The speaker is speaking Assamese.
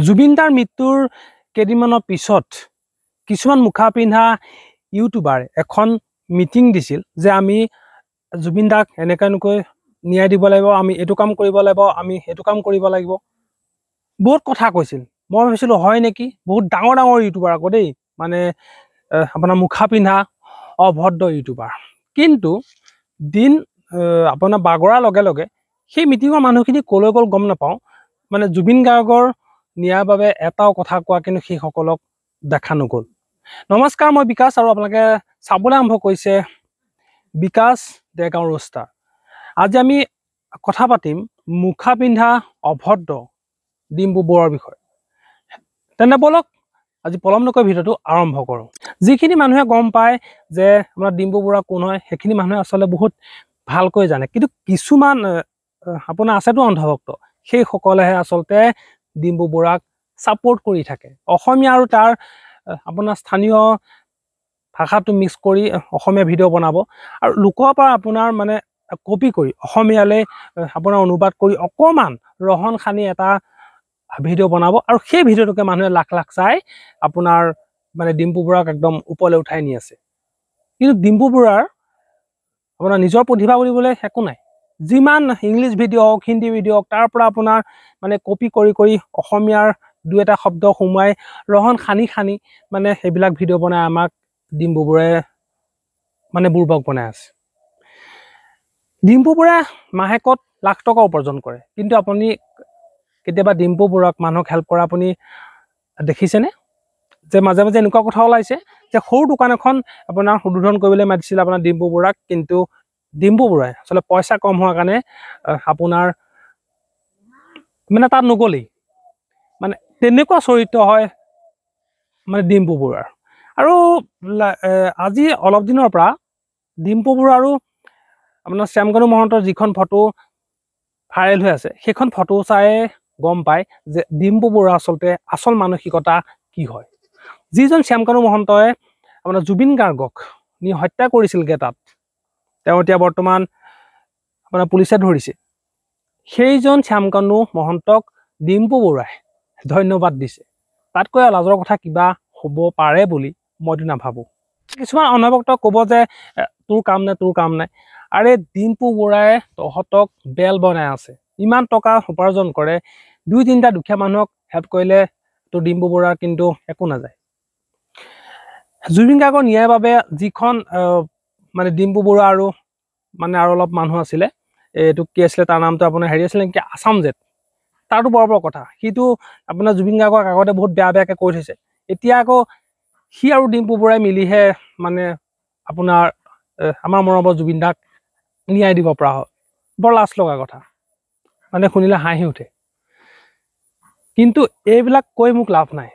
জুবিন দাৰ মৃত্যুৰ কেইদিনমানৰ পিছত কিছুমান মুখা পিন্ধা ইউটিউবাৰে এখন মিটিং দিছিল যে আমি জুবিন দাক এনেকৈ এনেকৈ ন্যায় দিব লাগিব, আমি এইটো কাম কৰিব লাগিব, আমি সেইটো কাম কৰিব লাগিব, বহুত কথা কৈছিল। মই ভাবিছিলোঁ হয় নেকি, বহুত ডাঙৰ ডাঙৰ ইউটিউবাৰ আকৌ দেই, মানে আপোনাৰ মুখা পিন্ধা অভদ্ৰ ইউটিউবাৰ। কিন্তু দিন আপোনাৰ বাগৰাৰ লগে লগে সেই মিটিঙৰ মানুহখিনি ক'লৈ গ'ল গম নাপাওঁ, মানে জুবিন গাৰ্গৰ ন্যায়ৰ বাবে এটাও কথা কোৱা কিন্তু সেইসকলক দেখা নগ'ল। নমস্কাৰ, মই বিকাশ আৰু আপোনালোকে চাবলৈ আৰম্ভ কৰিছে বিকাশ দেৰগাঁও ৰোষ্টাৰ। আজি আমি কথা পাতিম মুখা পিন্ধা অভদ্ৰ ডিম্পু বৰুৱাৰ বিষয়ে। তেন্তে ব'লক আজি পলম নকৰি ভিডিঅ'টো আৰম্ভ কৰোঁ। যিখিনি মানুহে গম পায় যে আপোনাৰ ডিম্পু বৰুৱা কোন হয়, সেইখিনি মানুহে আচলতে বহুত ভালকৈ জানে। কিন্তু কিছুমান আপোনাৰ আছেতো অন্ধভক্ত, সেইসকলেহে আচলতে ডিম্পু বৰুৱাক ছাপোৰ্ট কৰি থাকে। অসমীয়া আৰু তাৰ আপোনাৰ স্থানীয় ভাষাটো মিক্স কৰি অসমীয়া ভিডিঅ' বনাব আৰু লোকৰ পৰা আপোনাৰ মানে কপি কৰি অসমীয়ালৈ আপোনাৰ অনুবাদ কৰি অকণমান ৰহণ সানি এটা ভিডিঅ' বনাব আৰু সেই ভিডিঅ'টোকে মানুহে লাখ লাখ চাই আপোনাৰ মানে ডিম্পু বৰুৱাক একদম ওপৰলৈ উঠাই নি আছে। কিন্তু ডিম্পু বৰুৱাৰ আপোনাৰ নিজৰ প্ৰতিভা বুলিবলৈ একো নাই। যিমান ইংলিছ ভিডিঅ' হওক, হিন্দী ভিডিঅ' হওক, তাৰ পৰা আপোনাৰ মানে কপি কৰি কৰি অসমীয়াৰ দুই এটা শব্দ সোমোৱাই ৰহণ সানি সানি মানে সেইবিলাক ভিডিঅ' বনাই আমাক ডিম্পু বৰুৱাই মানে বুৰ্বক বনাই আছে। ডিম্পু বৰুৱাই মাহেকত লাখ টকা উপাৰ্জন কৰে, কিন্তু আপুনি কেতিয়াবা ডিম্পু বৰুৱাক মানুহক হেল্প কৰা আপুনি দেখিছেনে? যে মাজে মাজে এনেকুৱা কথা ওলাইছে যে সৰু দোকান এখন আপোনাৰ উদ্বোধন কৰিবলৈ মাতিছিল আপোনাৰ ডিম্পু বৰুৱাক, কিন্তু ডিম্পু বৰুৱাই আচলতে পইচা কম হোৱাৰ কাৰণে আপোনাৰ মানে তাত নগ'লেই। মানে তেনেকুৱা চৰিত্ৰ হয় মানে ডিম্পু বৰুৱাৰ। আৰু আজি অলপ দিনৰ পৰা ডিম্পু বৰুৱা আৰু আপোনাৰ শ্যামকানু মহন্তৰ যিখন ফটো ভাইৰেল হৈ আছে, সেইখন ফটো চাই গম পায় যে ডিম্পু বৰুৱা আচলতে আচল মানসিকতা কি হয়। যিজন শ্যামকানু মহন্তই আপোনাৰ জুবিন গাৰ্গক নি হত্যা কৰিছিলগৈ তাত, তেওঁ এতিয়া বৰ্তমান আপোনাৰ পুলিচে ধৰিছে। সেইজন শ্যামকানু মহন্তক ডিম্পু বৰুৱাই ধন্যবাদ দিছে। তাতকৈ লাজৰ কথা কিবা হ'ব পাৰে বুলি মইতো নাভাবোঁ। কিছুমান অন্ধভক্তক ক'ব যে তোৰ কাম নাই, তোৰ কাম নাই। আৰে ডিম্পু বৰুৱাই তহঁতক বেল বনাই আছে, ইমান টকা উপাৰ্জন কৰে, দুই তিনিটা দুখীয়া মানুহক হেল্প কৰিলে তোৰ ডিম্পু বৰুৱাৰ কিন্তু একো নাযায়। জুবিন গাৰ্গৰ ন্যায়ৰ বাবে যিখন মানে ডিম্পু বৰুৱা আৰু মানে আৰু অলপ মানুহ আছিলে, এইটো কি আছিলে তাৰ নামটো আপোনাৰ হেৰি আছিলে নেকি, আছাম জেট, তাৰতো বৰ বৰ কথা। সিটো আপোনাৰ জুবিন গাৰ্গক আগতে বহুত বেয়া বেয়াকৈ কৈ থৈছে, এতিয়া আকৌ সি আৰু ডিম্পু বৰুৱাই মিলিহে মানে আপোনাৰ আমাৰ মৰমৰ জুবিন দাক ন্যায় দিব পৰা হ'ল। বৰ লাজ লগা কথা, মানে শুনিলে হাঁহি উঠে। কিন্তু এইবিলাক কৈ মোক লাভ নাই।